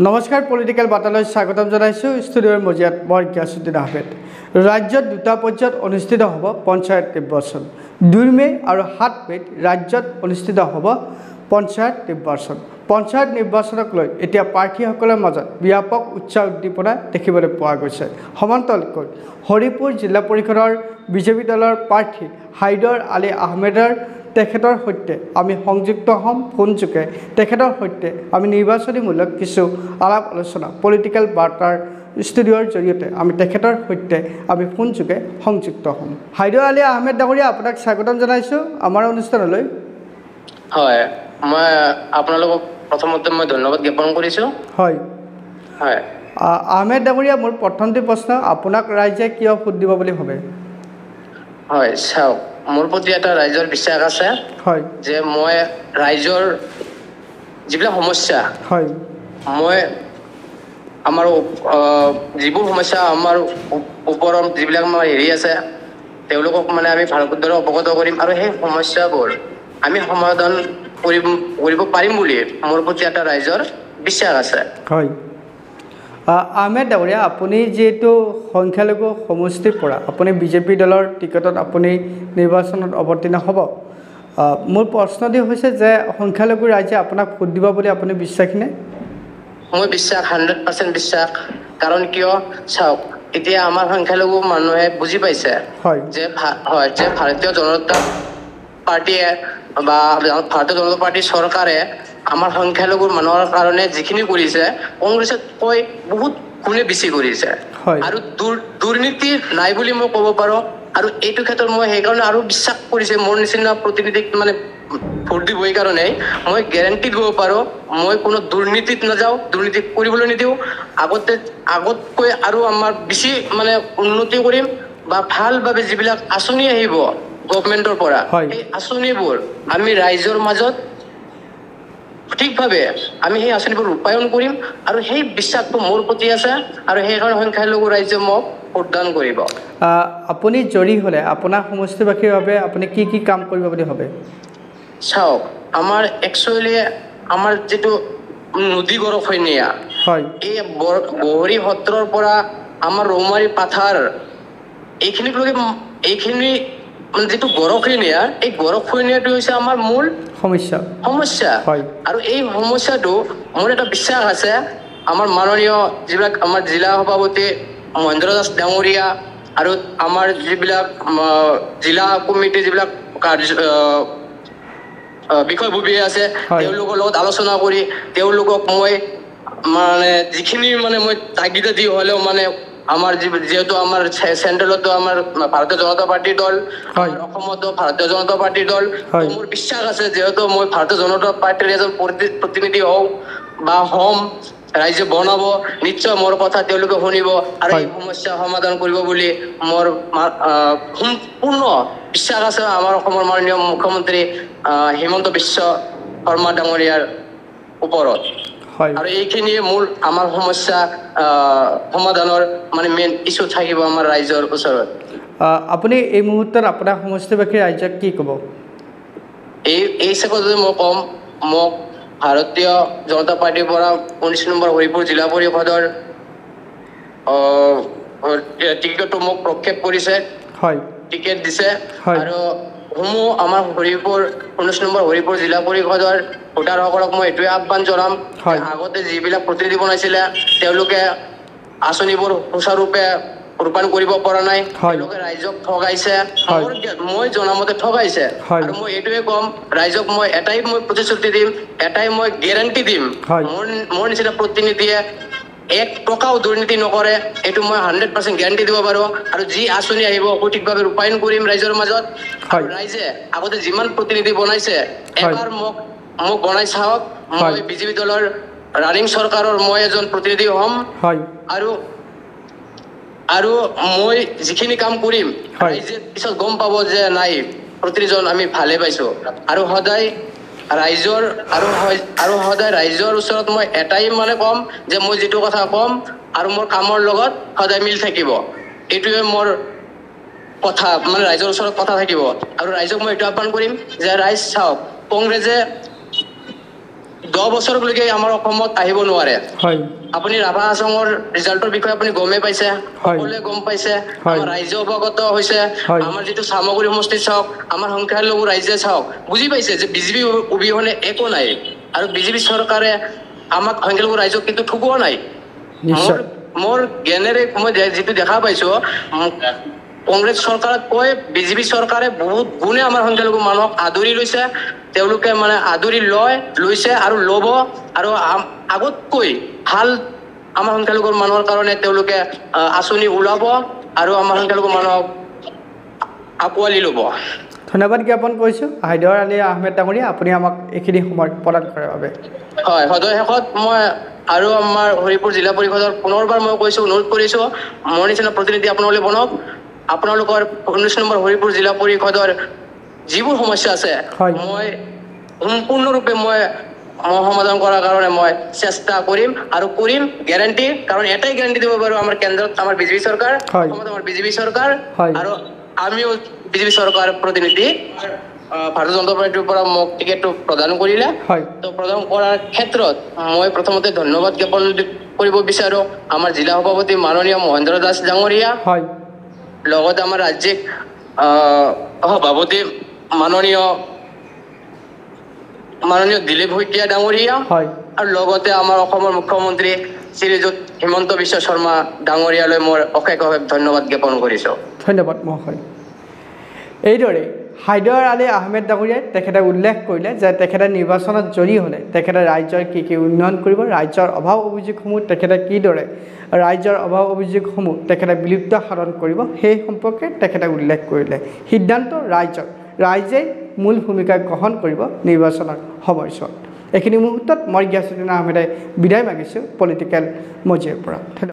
নমস্কাৰ, পলিটিকেল বাৰ্তালৈ স্বাগতম জনাইছোঁ। ষ্টুডিঅ'ৰ মজিয়াত মই গিয়াছুদ্দিন আহমেদ। ৰাজ্যত দুটা পৰ্যায়ত অনুষ্ঠিত হ'ব পঞ্চায়ত নিৰ্বাচন। 2 মে' আৰু 7 মে'ত ৰাজ্যত অনুষ্ঠিত হ'ব পঞ্চায়ত নিৰ্বাচন। পঞ্চায়ত নিৰ্বাচনক লৈ এতিয়া প্ৰাৰ্থীসকলৰ মাজত ব্যাপক উৎসাহ উদ্দীপনা দেখিবলৈ পোৱা গৈছে। সমান্তৰালকৈ হৰিপুৰ জিলা পৰিষদৰ বিজেপি দলৰ প্ৰাৰ্থী হাইদৰ আলী আহমেদৰ তেখেতৰ সৈতে আমি সংযুক্ত হ'ম ফোনযোগে। তেখেতৰ সৈতে আমি নিৰ্বাচনীমূলক কিছু আলাপ আলোচনা পলিটিকেল বাৰ্তাৰ ষ্টুডিঅ'ৰ জৰিয়তে আমি তেখেতৰ সৈতে আমি ফোনযোগে সংযুক্ত হ'ম। হাইদৰ আলী আহমেদ ডাঙৰীয়া, আপোনাক স্বাগতম জনাইছোঁ আমাৰ অনুষ্ঠানলৈ। হয়, মই আপোনালোকক প্ৰথমতে মই ধন্যবাদ জ্ঞাপন কৰিছোঁ। হয় হয়, আহমেদ ডাঙৰীয়া, মোৰ প্ৰথমটো প্ৰশ্ন, আপোনাক ৰাইজে কিয় ভোট দিব বুলি ভাবে? হয়, চাওক, মোৰ প্ৰতি এটা ৰাইজৰ বিশ্বাস আছে। হয়, যে মই ৰাইজৰ যিবিলাক সমস্যা, হয়, মই আমাৰ যিবোৰ সমস্যা আমাৰ ওপৰত যিবিলাক আমাৰ হেৰি আছে, তেওঁলোকক মানে আমি ভালদৰে অৱগত কৰিম আৰু সেই সমস্যাবোৰ আমি সমাধান কৰিব পাৰিম বুলি মোৰ প্ৰতি এটা ৰাইজৰ বিশ্বাস আছে। হয়, আহমেদ ডাঙৰীয়া, আপুনি যিহেতু সংখ্যালঘু সমষ্টিৰ পৰা আপুনি বিজেপি দলৰ টিকটত আপুনি নিৰ্বাচনত অৱতীৰ্ণ হ'ব, মোৰ প্ৰশ্নটি হৈছে যে সংখ্যালঘু ৰাইজে আপোনাক ভোট দিব বুলি আপুনি বিশ্বাসীনে? মই বিশ্বাস, 100% বিশ্বাস। কাৰণ কিয় চাওক, এতিয়া আমাৰ সংখ্যালঘু মানুহে বুজি পাইছে যে হয় যে ভাৰতীয় জনতা পাৰ্টীয়ে বা ভাৰতীয় জনতা পাৰ্টীৰ চৰকাৰে আমাৰ সংখ্যালঘু মানুহৰ কাৰণে যিখিনি কৰিছে, কংগ্ৰেছতকৈ বহুত গুণে বেছি কৰিছে আৰু দুৰ্নীতি নাই বুলি মই ক'ব পাৰোঁ। আৰু এইটো ক্ষেত্ৰত মই সেইকাৰণে আৰু বিশ্বাস কৰিছে মোৰ নিচিনা প্ৰতিনিধিক মানে ভোট দিব। এইকাৰণেই মই গেৰেণ্টি দিব পাৰোঁ, মই কোনো দুৰ্নীতিত নাযাওঁ, দুৰ্নীতি কৰিবলৈ নিদিওঁ। আগতকৈ আৰু আমাৰ বেছি মানে উন্নতি কৰিম বা ভালভাৱে যিবিলাক আঁচনি আহিব গভমেণ্টৰ পৰা, সেই আঁচনিবোৰ আমি ৰাইজৰ মাজত সঠিকভাৱে আমি সেই আঁচনিবোৰ ৰূপায়ণ কৰিম আৰু সেই বিশ্বাসটো মোৰ প্ৰতি আছে আৰু সেইকাৰণে সংখ্যালঘু ৰাইজে মোক ভোটদান কৰিব। আপুনি জয়ী হ'লে আপোনাৰ সমষ্টিবাসীৰ বাবে আপুনি কি কি কাম কৰিব বুলি ভাবে? চাওক, আমাৰ একচুৱেলি আমাৰ যিটো নদী গৰখনীয়া, হয়, এই বহৰী সত্ৰৰ পৰা আমাৰ ৰৌমাৰী পাথাৰ এইখিনিকলৈকে, এইখিনি মানে যিটো গৰখনীয়া, এই গৰখনীয়াটো হৈছে আমাৰ মূল সমস্যা। আৰু এই সমস্যাটো মোৰ এটা বিশ্বাস আছে, আমাৰ মাননীয় যিবিলাক আমাৰ জিলা সভাপতি মহেন্দ্ৰ দাস ডাঙৰীয়া আৰু আমাৰ যিবিলাক জিলা কমিটিৰ যিবিলাক কাৰ্য বিষয়ববীয়া আছে, তেওঁলোকৰ লগত আলোচনা কৰি তেওঁলোকক মই মানে যিখিনি মানে মই তাগিদা দি হ'লেও মানে আমাৰ যিহেতু আমাৰ চেণ্ট্ৰেলতো আমাৰ ভাৰতীয় জনতা পাৰ্টীৰ দল, অসমতো ভাৰতীয় জনতা পাৰ্টীৰ দল, মোৰ বিশ্বাস আছে যিহেতু মই ভাৰতীয় জনতা পাৰ্টীৰ এজন প্ৰতিনিধি হওঁ বা হ'ম, ৰাইজে বনাব, নিশ্চয় মোৰ কথা তেওঁলোকে শুনিব আৰু এই সমস্যা সমাধান কৰিব বুলি মোৰ সম্পূৰ্ণ বিশ্বাস আছে আমাৰ অসমৰ মাননীয় মুখ্যমন্ত্ৰী হিমন্ত বিশ্ব শৰ্মা ডাঙৰীয়াৰ ওপৰত। আৰু এইখিনিয়ে মূল আমাৰ সমস্যা সমাধানৰ মানে মেইন ইছ্যু থাকিব আমাৰ ৰাইজৰ ওচৰত। আপুনি এই মুহূৰ্তত আপোনাৰ সমষ্টিবাসী ৰাইজক কি ক'ব? এই হিচাপত যদি মই ক'ম, মোক ভাৰতীয় জনতা পাৰ্টীৰ পৰা 19 নম্বৰ হৰিপুৰ জিলা পৰিষদৰ টিকেটটো মোক প্ৰক্ষেপ কৰিছে, হয়, টিকেট দিছে। আৰু সমূহ আমাৰ হৰিপুৰ 19 নম্বৰ হৰিপুৰ জিলা পৰিষদৰ ভোটাৰসকলক মই এইটোৱে আহ্বান জনাম, আগতে যিবিলাক প্ৰতিনিধি বনাইছিলে তেওঁলোকে আঁচনিবোৰ সুচাৰুৰূপে ৰূপায়ণ কৰিব পৰা নাই, তেওঁলোকে ৰাইজক ঠগাইছে, মই জনামতে ঠগাইছে। আৰু মই এইটোৱে ক'ম ৰাইজক, মই এটাই মই প্ৰতিশ্ৰুতি দিম, এটাই মই গেৰেণ্টি দিম, মোৰ নিচিনা প্ৰতিনিধিয়ে 1 টকাও দুৰ্নীতি নকৰে, এইটো মই 100% গেৰেণ্টি দিব পাৰোঁ। আৰু যি আঁচনি আহিব সঠিকভাৱে ৰূপায়ণ কৰিম ৰাইজৰ মাজত। আৰু ৰাইজে আগতে যিমান প্ৰতিনিধি বনাইছে, এবাৰ মোক বনাই চাওক, মই বিজেপি দলৰ ৰানিং চৰকাৰৰ মই এজন প্ৰতিনিধি হ'ম আৰু আৰু মই যিখিনি কাম কৰিম ৰাইজে পিছত গম পাব যে নাই প্ৰতিনিধিজন আমি ভালে পাইছোঁ। আৰু সদায় ৰাইজৰ আৰু সদায় ৰাইজৰ ওচৰত মই এটাই মানে ক'ম যে মই যিটো কথা ক'ম আৰু মোৰ কামৰ লগত সদায় মিল থাকিব, এইটোৱে মোৰ কথা, মানে ৰাইজৰ ওচৰত কথা থাকিব। আৰু ৰাইজক মই এইটো আহ্বান কৰিম যে ৰাইজ চাওক, কংগ্ৰেছে 10 বছৰলৈকে আমাৰ অসমত আহিব নোৱাৰে। আপুনি ৰাভা হাছঙৰ ৰিজাল্টৰ বিষয়ে আপুনি গমেই পাইছে, সকলোৱে গম পাইছে, আমাৰ ৰাইজে অৱগত হৈছে। আমাৰ যিটো চামগুৰি সমষ্টি চাওক, আমাৰ সংখ্যালঘু ৰাইজে চাওক, বুজি পাইছে যে বিজেপি অবিহনে একো নাই। আৰু বিজেপি চৰকাৰে আমাক সংখ্যালঘু ৰাইজক কিন্তু ঠগোৱা নাই। মোৰ জ্ঞানেৰে মই যিটো দেখা পাইছো, কংগ্ৰেছ চৰকাৰতকৈ বিজেপি চৰকাৰে বহুত গুণে আমাৰ সংখ্যালঘু মানুহক আদৰি লৈছে। তেওঁলোকে মানে আদৰি লৈছে আৰু ল'ব, আৰু আগতকৈ ভাল আমাৰ সংখ্যালঘু মানুহৰ কাৰণে তেওঁলোকে আঁচনি ওলাব আৰু আমাৰ সংখ্যালঘু মানুহক আঁকোৱালি ল'ব। ধন্যবাদ জ্ঞাপন কৰিছোঁ হাইদৰ আলী আহমেদ ডাঙৰীয়া, আপুনি আমাক এইখিনি সময় প্ৰদান কৰাৰ বাবে। হয়, সদয় শেষত মই আৰু আমাৰ হৰিপুৰ জিলা পৰিষদৰ পুনৰবাৰ মই কৈছোঁ, অনুৰোধ কৰিছোঁ, মোৰ নিচিনা প্ৰতিনিধি আপোনালোকে বনাওক। আপোনালোকৰ 19 নম্বৰ হৰিপুৰ জিলা পৰিষদৰ যিবোৰ সমস্যা আছে মই সম্পূৰ্ণৰূপে মই সমাধান কৰাৰ কাৰণে মই চেষ্টা কৰিম আৰু কৰিম, গেৰেণ্টি। কাৰণ এটাই গেৰেণ্টি দিব পাৰোঁ, আমাৰ কেন্দ্ৰত আমাৰ বিজেপি চৰকাৰ, অসমত আমাৰ বিজেপি চৰকাৰ, আৰু আমিও বিজেপি চৰকাৰ প্ৰতিনিধি। ভাৰতীয় জনতা পাৰ্টীৰ পৰা মোক টিকেটটো প্ৰদান কৰিলে। তো প্ৰদান কৰাৰ ক্ষেত্ৰত মই প্ৰথমতে ধন্যবাদ জ্ঞাপন কৰিব বিচাৰোঁ আমাৰ জিলা সভাপতি মাননীয় মহেন্দ্ৰ দাস ডাঙৰীয়া, লগতে আমাৰ ৰাজ্যিক সভাপতি মাননীয় দিলীপ শইকীয়া ডাঙৰীয়া, আৰু লগতে আমাৰ অসমৰ মুখ্যমন্ত্ৰী শ্ৰীযুত হিমন্ত বিশ্ব শৰ্মা ডাঙৰীয়ালৈ মোৰ অশেষ অশেষ ধন্যবাদ জ্ঞাপন কৰিছোঁ। ধন্যবাদ মহোদয়। এইদৰে হাইদৰ আলী আহমেদ ডাঙৰীয়াই তেখেতে উল্লেখ কৰিলে যে তেখেতে নিৰ্বাচনত জয়ী হ'লে তেখেতে ৰাজ্যৰ কি কি উন্নয়ন কৰিব, ৰাজ্যৰ অভাৱ অভিযোগসমূহ তেখেতে কিদৰে ৰাজ্যৰ অভাৱ অভিযোগসমূহ তেখেতে বিলুপ্ত সাধন কৰিব, সেই সম্পৰ্কে তেখেতে উল্লেখ কৰিলে। সিদ্ধান্ত ৰাজ্যৰ, ৰাইজেই মূল ভূমিকা গ্ৰহণ কৰিব নিৰ্বাচনৰ সময়ছোৱাত। এইখিনি মুহূৰ্তত মই গিয়াছুদ্দিন আহমেদে বিদায় মাগিছোঁ পলিটিকেল মজিয়াৰ পৰা। ধন্যবাদ।